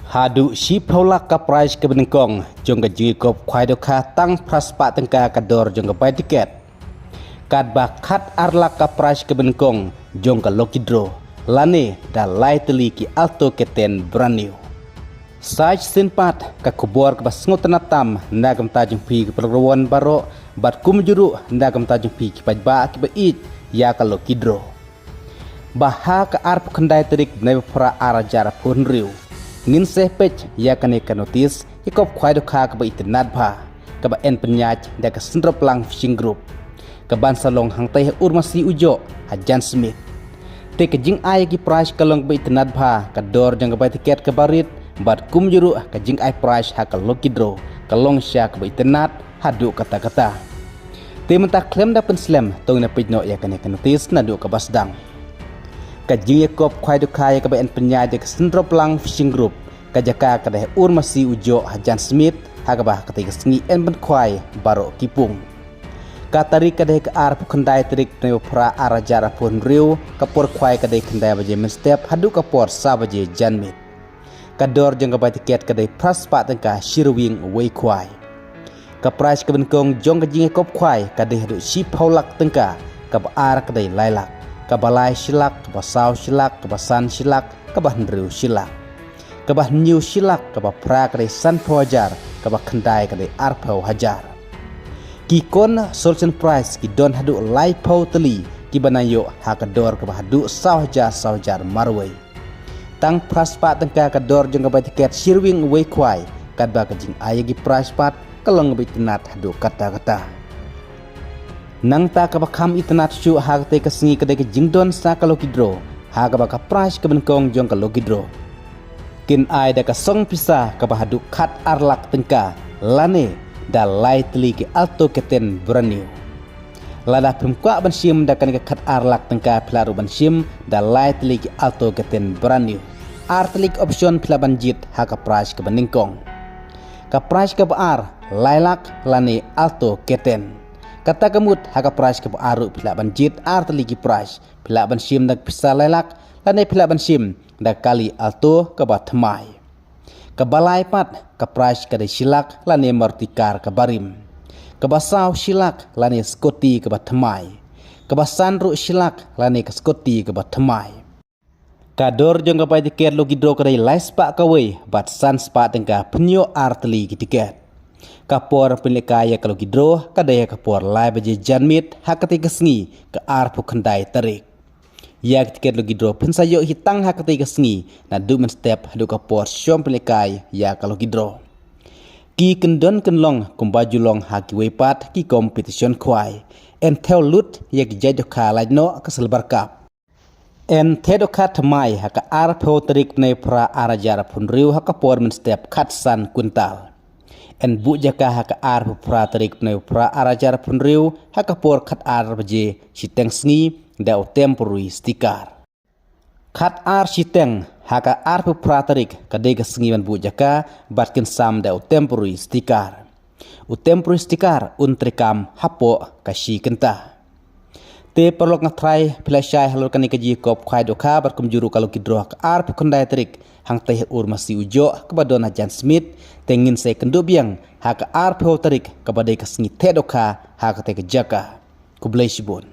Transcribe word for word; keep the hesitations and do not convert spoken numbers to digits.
Haduh shiphew lak ka prize kaba nyngkong jong ka jingïakop khwai dohkha, tang phra spah tyngka ka dor jong ka bai tiket. Katba khat ar lak ka prize kaba nyngkong jong ka lucky draw, lane da lai tylli ki Alto K ten brand new. Sa shisien pat ka khubor kaba sngewtynnat tam na ka bynta jong phi ki paralok ruh baroh, bad kumjuh ruh na ka bynta jong phi ki paidbah kiba ïeit ïa ka lucky draw, ba ha ka arphew khyndai tarik bnai ba phra ar hajar arphew hynriew ngin sa peit ïa kane ka notis ïakop khwai dohkha kaba itynnat bha, kaba yn pynïaid da ka Central Plang Fishing Group, kaban sa long hangtei ha Urmasi Ujoh ha Jan Smit. Te ka jingai ïa ki prize ka long kaba itynnat bha, ka dor jong ka bai tiket kaba rit, bad kumjuh ruh ka jingai prize ha ka lucky draw ka long shisha kaba itynnat haduh katta katta. Te mynta khlem da pynslem, to ngin ïa peit noh ïa kane ka notis naduh kaba sdang. Ka jingïakop khwai dohkha ïa kaba yn pynïaid da ka Central Plang Fishing Group, ka jaka ka dei ha Urmasi Ujoh ha Jan Smit, ha kaba ha katei ka sngi yn pynkhwai baroh ki pung. Ka tarik ka dei ka arphew khyndai tarik bnai ba phra ar hajar arphew hynriew, ka por khwai ka dei khyndai baje mynstep haduh ka por saw baje janmiet. Ka dor jong ka bai tiket ka dei phra spah tyngka shi rwiang uwei khwai. Ka prize kaba nyngkong jong ka jingïakop khwai ka dei haduh shiphew lak tyngka, kaba ar ka dei lai lak, kaba lai shi lak, kaba saw shi lak, kaba san shi lak, kaba hynriew shi lak, kaba hynñiew shi lak, kaba phra ka dei sanphew hajar, kaba khyndai ka dei arphew hajar. Ki consolation prize ki don haduh laiphew tylli kiba nang ïoh ha ka dor kaba haduh saw hajar saw hajar marwei. Tang phra spah tyngka ka dor jong ka bai tiket shi rwiang uwei khwai, katba ka jingai ïa ki prize pat ka long kaba itynnat haduh katta katta. Nangta kaba kham itynnat shuh ha katei ka sngi ka dei ka jingdon sa ka lucky draw, ha kaba ka prize kaba nyngkong jong ka lucky draw kin ai da ka song pisa kaba haduh khat ar lak tyngka, lane da lai tylli ki Alto K ten brand new. Lada phim kwah ban shim da kane ka khat ar lak tyngka, phi lah ruh ban shim da lai tylli ki Alto K ten brand new. Ar tylli ki option phi lah ban jied ha ka prize kaba nyngkong. Ka prize kaba ar, lai lak lane Alto K ten. Kata ka mut ha ka prize kaba ar ruh phi lah ban jied ar tylli ki prize. Phi lah ban shim da ka pisa lai lak, lane phi lah ban shim da ka kali Alto kaba thymmai. Kaba lai pat, ka prize ka dei shi lak lane Maruti car kaba rim. Kaba saw shi lak lane scooty kaba thymmai. Kaba san ruh shi lak lane ka scooty kaba thymmai. Ka dor jong ka bai tiket lucky draw ka dei lai spah kawei bad san spah tyngka, pynïoh ar tylli ki tiket. Ka por pynlehkai ïa ka lucky draw ka dei ha ka por lai baje janmiet ha katei ka sngi, ka arphew khyndai tarik. Ïa ki tiket lucky draw phin sa ïoh hi tang ha katei ka sngi, naduh mynstep haduh ka por shong pynlehkai ïa ka lucky draw. Ki kyndon kynlong kumba ju long ha kiwei pat ki competition khwai, yn thew lut ïa ki jait dohkha lait noh ka Silver Cup. Yn theh dohkha thymmai ha ka arphew tarik bnai phra ar hajar arphew hynriew ha ka por mynstep khatsan kwintal. Yn buh jaka ha ka arphew phra tarik bnai phra ar hajar arphew hynriew ha ka por khat ar baje shiteng sngi da u temporary sticker. Khat ar shiteng ha ka arphew phra tarik ka dei ka sngi ban buh jaka bad kin sam da u temporary sticker. U temporary sticker un treikam hapoh ka shi kynta. Te paralok, nga tharai phi la shai halor kane ka jingïakop khwai dohkha bad kumjuh ruh ka lucky draw ha ka arphew khyndai tarik hangtei ha Urmasi Ujoh kaba don ha Jan Smit. Te ngin sa ïakynduh biang ha ka arphew tarik kaba dei ka sngi theh dohkha ha katei ka jaka. Khublei shibun.